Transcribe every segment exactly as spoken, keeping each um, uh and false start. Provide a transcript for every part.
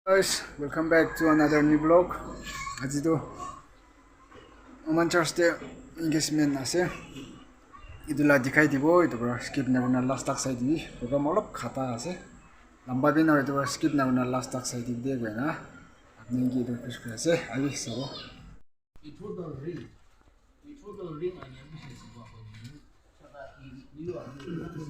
Guys, welcome back to another new vlog. Aji tu Oman church te engagement ase. Etu la dikhai dibo, etu pura skip nakurina last tak sai dibi. Program olop khata ase. Lamba bi nahoi, etu pura skip nakurina last tak sai dibi de koina apni ke request kuri ase. Ahi sabo. He told the ring. He told the ring and the mission is about you.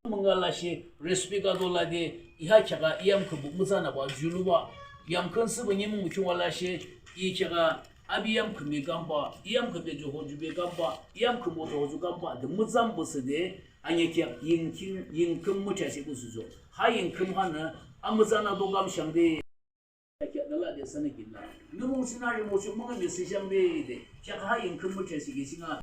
Münga lashe, respect ado lade, iha kheaküa I yamkhünbuh mütsan aba juluba, yamkhün thsübah nimung mükhiungwa lashe, I kheaküa api yamkhünbe kambah, I yamkhünbe ju hoju be kambah, I yamkhünbuh ju hoju kambah de mütsan püsüde, ane kheak yingkhün, yingkhün müthashe püsücho. Ha yingkhün hanü amütsan ado kamshang de. Kheaküa de lade sanü kila. Nimung sinari mocho münga me sishang de de. Kheaküa ha yingkhün müthashe ke singa.